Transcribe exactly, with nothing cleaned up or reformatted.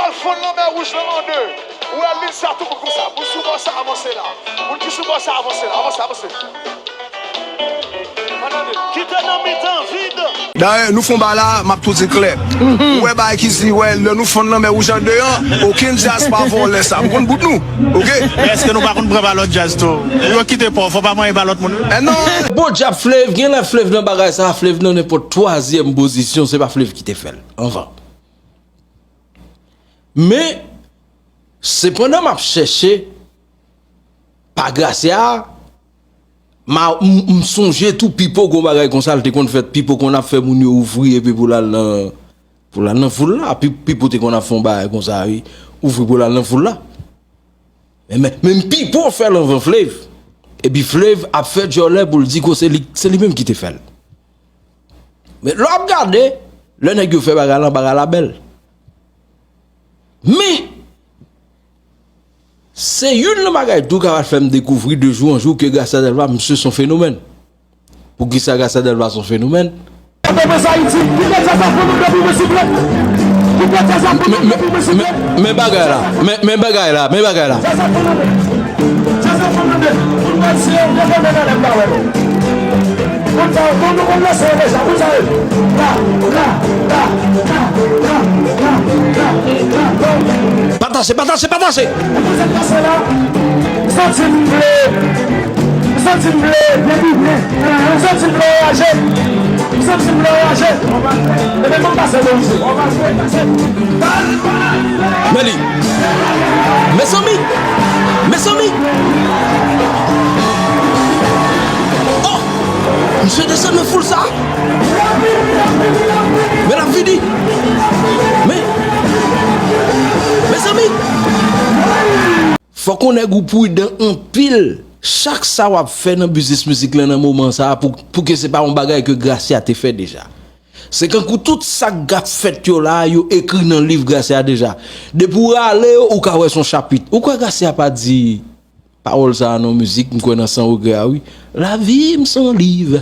Fonn lanmè wouj lan an de. Ou wè liy sa tou bout konsa. Moun sou bò sa avanse la. Moun ki sou bò sa avanse la. Avanse, avanse. Ann tande. Ki te nan mitan vid. Dayè, nou fè yon bagay la, m ap tou di klè. Ou wè bagay ki di, wè, lè nou fonn lanmè wouj an de an, okenn djaz pa vòlè sa. M konn bout nou, oke? Èske nou pa konn pran pa lòt djaz tou? Yo kite pa w, fò pa manyen pa lòt moun. Eh non! Bon djab Flave, genlè Flave nan bagay sa, Flave nan nenpòt twazyèm pozisyon, se pa Flave ki te fè l anvan. Men, sepandan m ap chèche pa Gracia, m, m sonje tou Pipo gon bagay konsa l te konn fè, Pipo konn ap fè moun yo ouvri epi pou l al nan, pou l al nan foul la. Pi- Pipo te konn ap fè yon bagay konsa, wi. Ouvri pou l al nan foul la. Men, men, men Pipo fè l anvan Flave. Epi Flave ap fè djòlè pou l di ko se li, se li menm ki te fè l. Men lè w ap gade, lè nèg yo fè bagay lan, bagay la bèl. Men, se youn nan bagay tou k ap fè m dekouvri de jou an jou ke Gracia Delva, misye se yon fenomèn. Poukisa Gracia Delva se yon fenomèn? Antreprenz Ayiti, kite djaz la fon nan dòmi mwen siple. Kite djaz la fon nan dòmi mwen siple. Men bagay la, men, men bagay la, men bagay la. Djaz la fon nan dòmi. Djaz la fon nan dòmi. Moun pral se yo, devan nan lè m pa wè nou. Moun sa yo, nou konn lanse yo deja, moun sa yo. La, la, la, la. Pataje, pataje, pataje. Pou sa k pase la, m santi m vle, m santi m vle, m santi m vle raje, m santi m vle raje. Ebyen, ban m pase bon Dye. Men li. Mezanmi! Mezanmi! Oh! Misye desann nan foul sa! Men l ap vini! Men! Mezanmi! Fòk yon nèg ou pridan anpil chak sa w ap fè nan biznis mizik lan nan moman sa a pou, pou ke se pa yon bagay ke Gracia te fè deja. Se kankou tout sa k ap fèt yo la, yo ekri nan liv Gracia deja. Depi w rale yo, ou ka wè se yon chapit. Ou kwè Gracia pa di pawòl sa a nan mizik, m kwè nan San Regrè a, wi. Lavi m se yon liv.